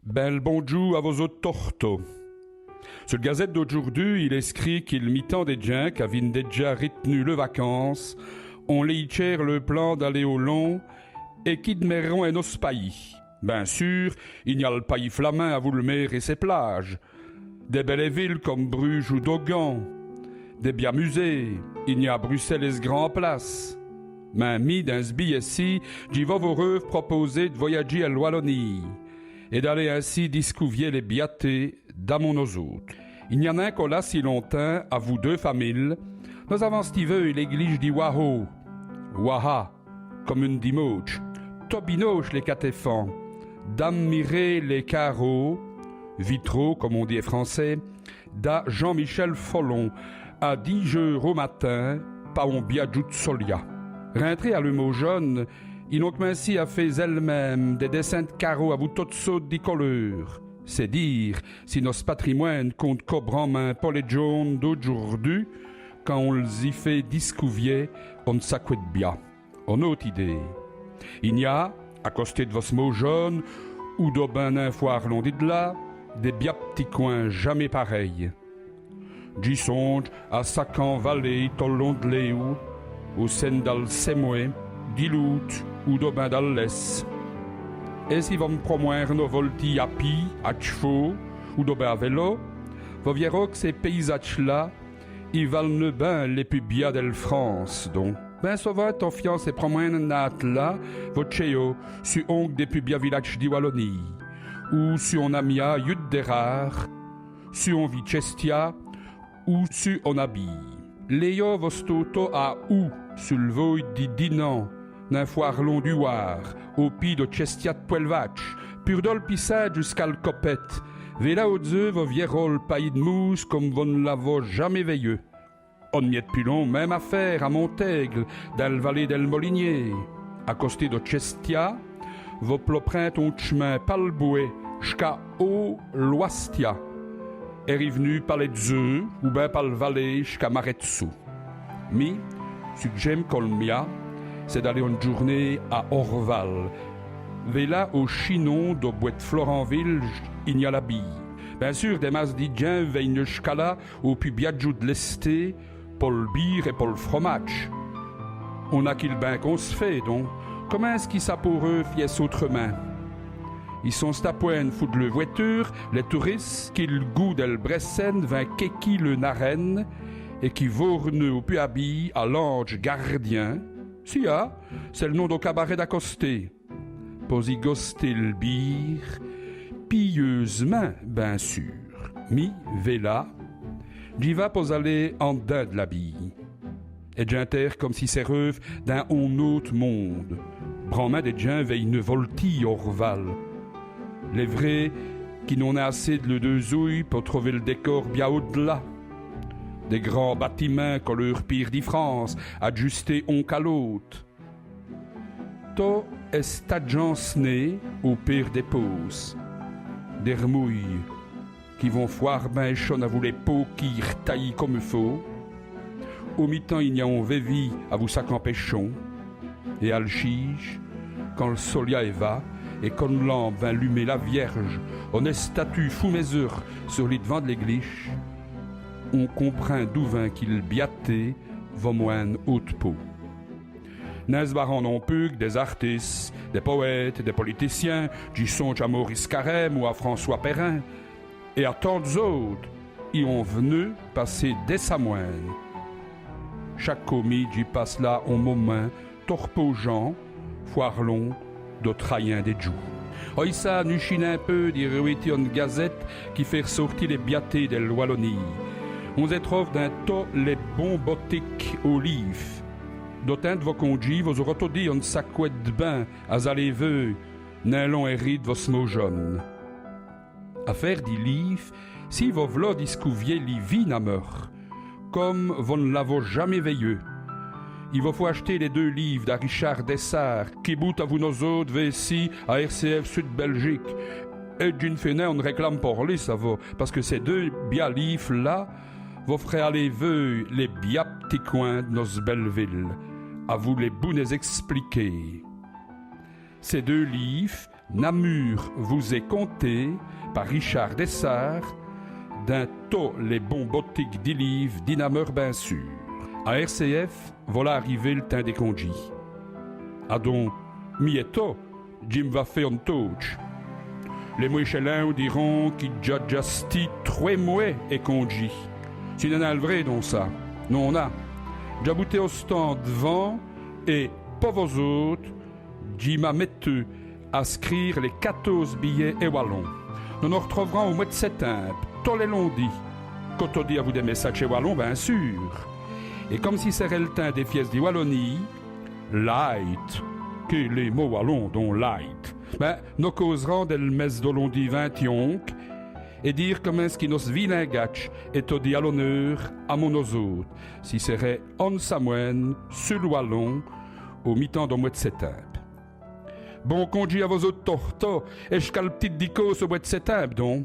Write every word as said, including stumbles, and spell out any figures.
Bin l' bondjoû à vos-ôtes tortos. Su l' gazète d'audjoûrdu, il èst scrît qui l' mitan dès djins qu'avin.n' dèdja rit'nu leûs vacances ont lèyî tchêr leû plan d'aler au lon èt qu'i d'mèreront è nosse payis. Bin sûr, i gn-a l' payis flamind avou l' mér èt sès plâjes. Dès bèlès vîles come Bruges ou Dogan. Dès bias muséyes, i gn-a Brussèle èt s' Grand-Place. Mins mi, dins ç' biyèt-ci, dji vos vôreûve proposer d' voyadjî èl Walonîye èt d'aler insi discouviè lès biatés d'amon nos-ôtes. I gn-a nin co là si lontins, avou deûs familes, nos-avans stî vèy l'èglîje di Wahau, Waha, come on dit Mautche, tot binauje lès quate èfants, d'admirer lès cârôs, vitraux, come on dit è francès, da Jean-Michel Folon, à dîj eûres au matin, pa on bia djoû d' solia. Rintrés à leû maujone, il ont c'mincî à fé zèls-minmes dès dèssins d' cârôs avou totes sôtes di coleûrs. C'èst dîre si nosse patrimwin.ne conte co branmint po lès djon.nes d'audjoûrdu, quand on lzî fêt discouviè one saqwè d' bia. One ôte idéye. I gn-a, à costé d' vosse maujone, ou d'obin nin fwârt lon di là, dès bias p'tits cwins jamés parèys. Dji sondje à saquants valês tot l' long d' l'êwe, au sène dal Sèmwès, di l'Oûde ou d'obin dal Lès. Èt si vos m' promwin.r'noz voltî à pîd, à tch'fau ou d'obin à vélo, vos vièroz qu' cès paysadjes-là i val'nut bin lès pus bias dèl France, don. Bin sovint, on fiant cès promwin.nâdes-là, vos tchèyoz su onk dès pus bias viladjes di Walonîye, ou su on amia yût' dè râre, su on vî Tchèstia, ou su on abî. Lèyoz vos-tôtos à Houx, su l' vôye di Dinan, nin fwârt lon du Wâr, au pîd do Tchèstia d' Pwèlvatche, pur dol pisser djusqu'à l' copète. Vêla au-d'zeû vos vièroz l' payis d' Moûse come vos n' l'avoz jamés vèyu. One miète pus lon, minme afêre à Montaigle, dins l' valês dèl Molinier. À costé do Tchèstia, vos p'loz prinde on tch'min pa l' bwès, jusqu'à Haut-Loistia, èt riv'nu pa lès-eûs, ou bin pa l' valês jusqu'à Marètsou. Mi, ç' qui dj'in.me co l' mia, c'èst d'aler one djoûrnéye à Orval. Vêla, au chinon do bwès d' Florenville, i gn-a l'abî. Bin sûr, dès masses di djins vèy'nut jusqu'à là, au pus bia djoû d' l'èsté, po l' bîre èt po l' fromadje. On-a qui l' bin qu'on s' faît, don. Comint ç' qui ça pôreûve yèsse ôtrèmint ? I sont st-à pwin.ne fous d' leû vwèture, lès tourisses, qui l' goût dèl Brèssène vint kèkî leûs narènes, èt qui vôr'nut au pus abî à l'Ange Gardien. Siya, c'èst l' nom do cabarèt d'à costé. Po-z-î goster l' bîre, pieûsemint, bin sûr. Mi, vêla, dji va po-z-aler an d'dins d' l'abî. Èt dj'ètére come si sèreûve dins on ôte monde. Branmint dès djins vèy'nut voltî Orval. Il èst vré qu'i n'ont nin assez d' leûs deûs-ouy po trover l' dècôr bia au-d'là. Dès grands bâtimints co leûr pîre di France, adjustés onk à l'ôte. Tot èst adjans'né au pêr dès pôsses. Dès r'mouyes qui vont fwârt bin èchone avou lès pôkîs r'tayîs come i faut. Au mitan, i gn-a on vèvî avou saquants pèchons. Èt al chîje, quand l' solia è va, èt qu'on lampe vint lumer la Vièrdje, one èstatûwe fou mèzeûre su li d'vant d' l'èglîje, on comprind d'où vint qui l' biaté vos mwin.ne ôte pau. Nin s' barrant non pus qu' dès artisses, dès powêtes, dès politicyins, dji sondje à Maurice Carême ou à François Perrin, èt à tants d' z'ôtes, i ont v'nu passer dès sa mwin.ne. Chaque côp mi, dji passe là on momint tot r'pôjant, fwârt lon do trayint dès djoûs. Oyi ça, nu chine on pau di r'wéti one gazète qui fét r'sôrti lès biatés dèl Walonîye. On-z-è trove dins tos lès bons botikes aus lîves. Do timps d' vos condjîs, vos-âroz todi one saqwè d' bin à-z-aler veûy, nin lon èri d' vosse maujone. À fêre di lîves, si vos v'loz discouviè li vî Nameur, come vos n' l'avoz jamés vèyu, i vos faut ach'ter lès deûs lîves da Richard Dessart, qui boute avou nos-ôtes vêci à R C F Sud Belgique. Èt dji n' fé nin one rèclame por li, savoz, pace qui cès deûs bias lîves-là vos f'ront aler veûy lès bias p'tits cwins d' nosse bèle vile, avou lès bounès-èsplikéyes. Cès deûs lîves, Nameur vos-èst contêye pa Richard Dessart, dins tos lès bons botikes di lîves di Nameur bin sûr. A R C F, vola arivé l' timps dès condjîs. Adon, mi ètou, dji m' va fé one tâtche. Lès mwéchèlins diront qui dj'a dja stî trwès mwès è condjîs. Ci n'èst nin l' vraî don ça. Non.na. Dj'a bouté ostant d' vant èt, po vos-ôtes, dji m'a mètu a scrîre lès quatôze biyèts è walon. Nos nos r'trouverans au mwès d' sètimbe, tos lès londis. Co todi avou dès mèssadjes è walon, bin sûr. Èt come ci sèrè l' timps dès fièsses di Walonîye, lite, qué lès mots walons don, lite. Bin, nos causerans dèl mèsse do londi vint-onk, èt dîre comint ç' qui nosse vî lingadje èst todi a l'oneûr amon nos-ôtes, ci sèrè one samwin.ne su l' walon, au mitan do mwès d' sètimbe. Bon condjî a vos-ôtes tortos, èt jusqu'al p'tite dicauce au mwès d' sètimbe don.